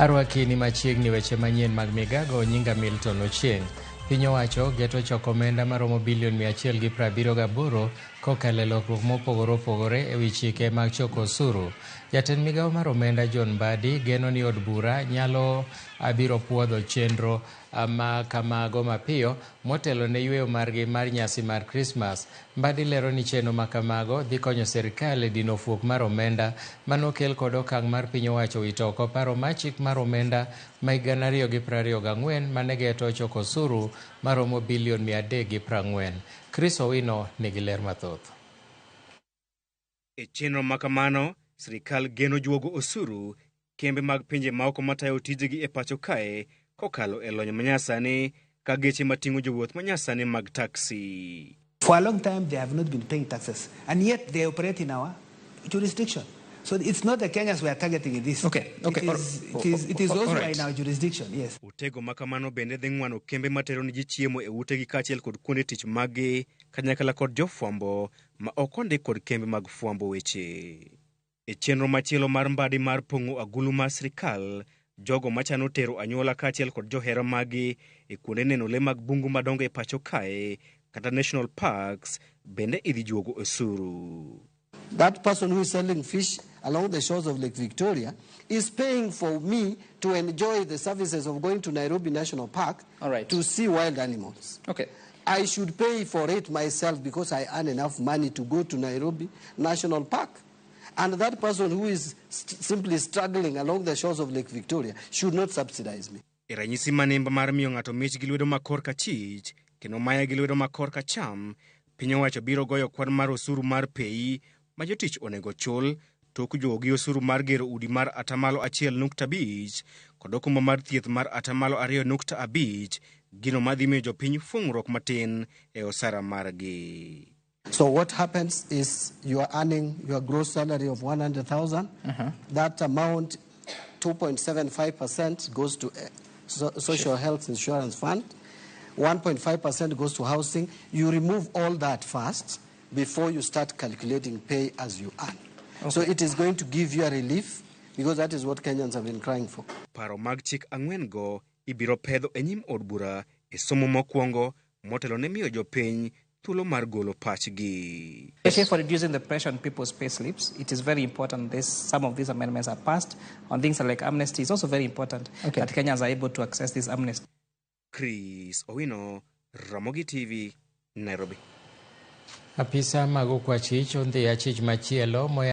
Arwaki ni machiegni weche manyien mag migago nyinga Milton Ochieng'. Piny owacho geto choko omenda maromo bilion 178 kokalo e lokruok mopogore opogore e wi chike mag choko osuru. Jatend migawo mar omenda John Mbadi geno ni od bura nyalo biro puodho chenro ma kamago mapiyo motelo ne yweyo margi mar nyasi mar Krismas. Mbadi lero ni chenro ma kamago dhi konyo sirkal e dino fuok mar omenda manokel kod okang' mar piny owacho wito oko paro mar chik mar omenda ma 2024 mane geto choko osuru maromo bilion 340. Chris Owino nigi ler mathoth. E chenro ma kamano, sirkal geno juogo osuru kembe mag pinje maoko matayo tijegi e pacho kae kokalo e lony manyasani ka geche mating'o jowuoth manyasani mag taxi. For a long time, they have not been paying taxes, and yet they operate in our jurisdiction. So it's not the Kenyans we are targeting in this. It is those who are in our jurisdiction, yes. Utego ma kamano bende dhi ng'wano kembe matero ni ji chiemo e utegi kaachiel kod kuonde tich maggi kanyakla kod jofwambo ma ok ondik kod kembe mag fwambo weche. E chenro machielo mar Mbadi mar pong'o agulu mar sirkal, jogo machano tero anyuola kaachiel kod johera maggi e kuonde neno le mag bungu madongo e pacho kae kata national parks bende idhi juogo osuru. That person who is selling fish along the shores of Lake Victoria is paying for me to enjoy the services of going to Nairobi National Park All right. to see wild animals. I should pay for it myself because I earn enough money to go to Nairobi National Park. And that person who is simply struggling along the shores of Lake Victoria should not subsidize me. E ranyisi manimba mar miyo ng'ato mich gi lwedo ma korka chich kendo maya gi lwedo ma korka cham, piny owacho biro goyo kwan mar osuru mar pei ma jotich onego chul tok juogo gi osuru mar gero udi mar 1.5% kod okumba mar thieth mar 2.5%, gino madhi miyo jopiny fung'ruok matin e osara margi. So what happens is you are earning your gross salary of 100,000. That amount, 2.75% goes to Social Health Insurance Fund. 1.5% goes to housing. You remove all that first before you start calculating pay as you earn. So it is going to give you a relief because that is what Kenyans have been crying for. Paro mag chik ang'wen go ibiro pedho e nyim od bura e somo mokwongo motelo ne miyo jopiny thuolo mar golo pachgi. Especially for reducing the pressure on people's pay slips, it is very important this some of these amendments are passed. On things like amnesty, it's also very important that Kenyans are able to access this amnesty. Chris Owino, Ramogi TV, Nairobi. Apisa mag okwachich ondhi achich machielo moya.